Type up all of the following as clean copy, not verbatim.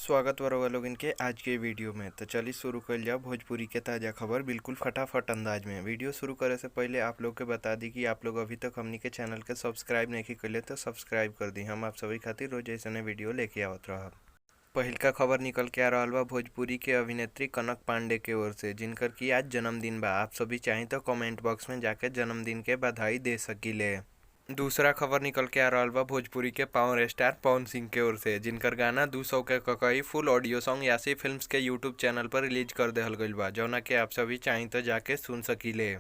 स्वागत बा रउआ लोगन के आज के वीडियो में। तो चलिए शुरू कर जाओ भोजपुरी के ताज़ा खबर बिल्कुल फटाफट अंदाज में। वीडियो शुरू करे से पहले आप लोग के बता दी कि आप लोग अभी तक हमनी के चैनल के सब्सक्राइब नहीं कैले तो सब्सक्राइब कर दी। हम आप सभी खातिर रोज ऐसे वीडियो लेके आवत रहब। पहिलका खबर निकल के आ रहा बा भोजपुरी के अभिनेत्री कनक पांडे के ओर से, जिनकर की आज जन्मदिन बा। आप सभी चाहें तो कमेंट बॉक्स में जाके जन्मदिन के बधाई दे सकीले। दूसरा खबर निकल के आ रहा बा भोजपुरी के पावर स्टार पवन सिंह के ओर से, जिनकर गाना 200 के ककई फुल ऑडियो सॉन्ग यासी फिल्म्स के यूट्यूब चैनल पर रिलीज कर देहल गइल बा, जौना के आप सभी चाहें तो जाके सुन सकीले।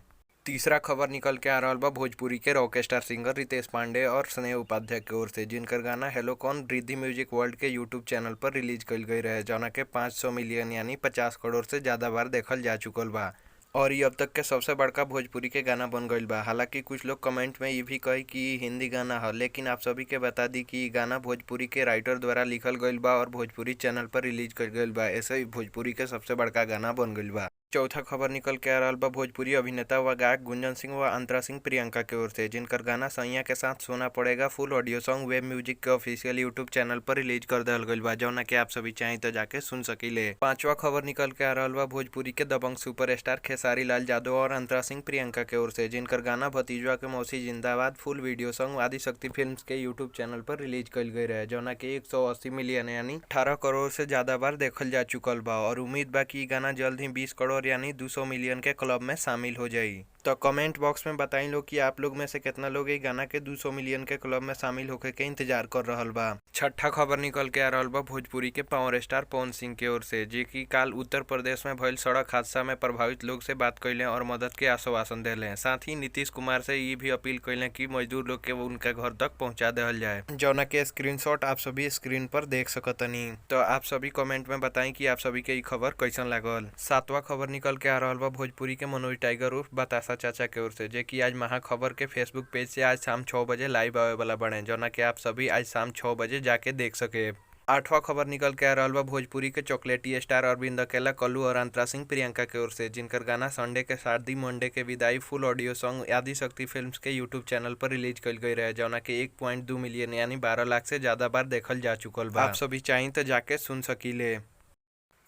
तीसरा खबर निकल के आ रहा बा भोजपुरी के rock star singer Ritesh Pandey और स्नेह उपाध्याय के ओर से, जिनकर गाना हेलो कौन रिद्धि म्यूजिक वर्ल्ड के यूट्यूब चैनल पर रिलीज कइल गई रहे, जौना के 500 मिलियन यानी 50 करोड़ से ज़्यादा बार देखल जा चुकल बा और ये अब तक के सबसे बड़का भोजपुरी के गाना बन गईल बा। हालांकि कुछ लोग कमेंट में ये भी कही कि इ हिंदी गाना है, लेकिन आप सभी के बता दी कि इ गाना भोजपुरी के राइटर द्वारा लिखल गईल बा और भोजपुरी चैनल पर रिलीज कइल गईल बा। ऐसे ही भोजपुरी के सबसे बड़का गाना बन गईल बा। चौथा खबर निकल के आ रहा बा भोजपुरी अभिनेता व गायक गुंजन सिंह व अंतरा सिंह प्रियंका के ओर से, जिनकर गाना सैया के साथ सोना पड़ेगा full audio song web music के ऑफिशियल यूट्यूब चैनल पर रिलीज कर दिहल गइल बा, जौना के आप सभी चाहें तो जाके सुन सकीले। पांचवा खबर निकल के आ रहा बा भोजपुरी के दबंग सुपरस्टार खेसारी लाल यादव और अंतरा सिंह प्रियंका के ओर से, जिनकर गाना भतीजुआ के मौसी जिंदाबाद full video song Adishakti films के यूट्यूब चैनल पर रिलीज कइल गई रहे, जौना के 180 मिलियन यानी 18 करोड़ से ज्यादा बार देखल जा चुकल बा और उम्मीद बा कि इ गाना जल्द ही 20 करोड़ यानी 200 मिलियन के क्लब में शामिल हो जाई। तो कमेंट बॉक्स में बताई लोग कि आप लोग में से कितना लोग ये गाना के 200 मिलियन के क्लब में शामिल होके के इंतजार कर रहल बा। छठा खबर निकल के आ रहल बा भोजपुरी के पावर स्टार पवन सिंह के ओर से, जे कि काल उत्तर प्रदेश में भइल सड़क हादसा में प्रभावित लोग से बात कैले और मदद के आश्वासन देले। साथ ही नीतीश कुमार से ये भी अपील कैले कि मजदूर लोग के उनका घर तक पहुंचा देहल जाए, जौना के स्क्रीनशॉट आप सभी स्क्रीन पर देख सकतनी। तो आप सभी कमेंट में बताई कि आप सभी के ई खबर कैसन लागल। सातवां खबर निकल के आ रहल बा भोजपुरी के मनोज टाइगर उर्फ बतासा चाचा के ओर से, जे कि आज महाखबर के फेसबुक पेज से आज शाम 6 बजे लाइव आवे वाला बने, जौना के आप सभी आज शाम 6 बजे जाके देख सके। आठवां खबर निकल के आ रहल बा भोजपुरी के चॉकलेटी स्टार अरविंद अकेला कल्लू और अंतरा सिंह प्रियंका के ओर से, जिनकर गाना संडे के शादी मंडे के विदाई full audio song Adishakti films के यूट्यूब चैनल पर रिलीज कइल गई रहे, जौना के 1.2 मिलियन यानी 12 लाख से ज्यादा बार देखल जा चुकल बा। आप सभी चाहें तो जाके सुन सकीले।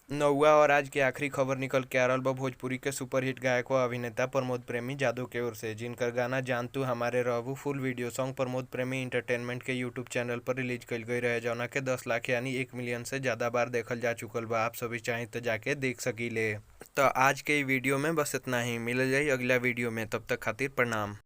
नौवा और आज के आखिरी खबर निकल के आ रहल बा भोजपुरी के सुपरहिट गायक व अभिनेता प्रमोद प्रेमी जादव के ओर से, जिनकर गाना जान तू हमारे रहबू full video song Pramod Premi entertainment के यूट्यूब चैनल पर रिलीज कइल गई रहे, जौना के 10 लाख यानी 1 मिलियन से ज़्यादा बार देखल जा चुकल बा। आप सभी चाहें तो जाके देख सकीले। तो आज के वीडियो में बस इतना ही, मिल जाई अगला वीडियो में, तब तक खातिर प्रणाम।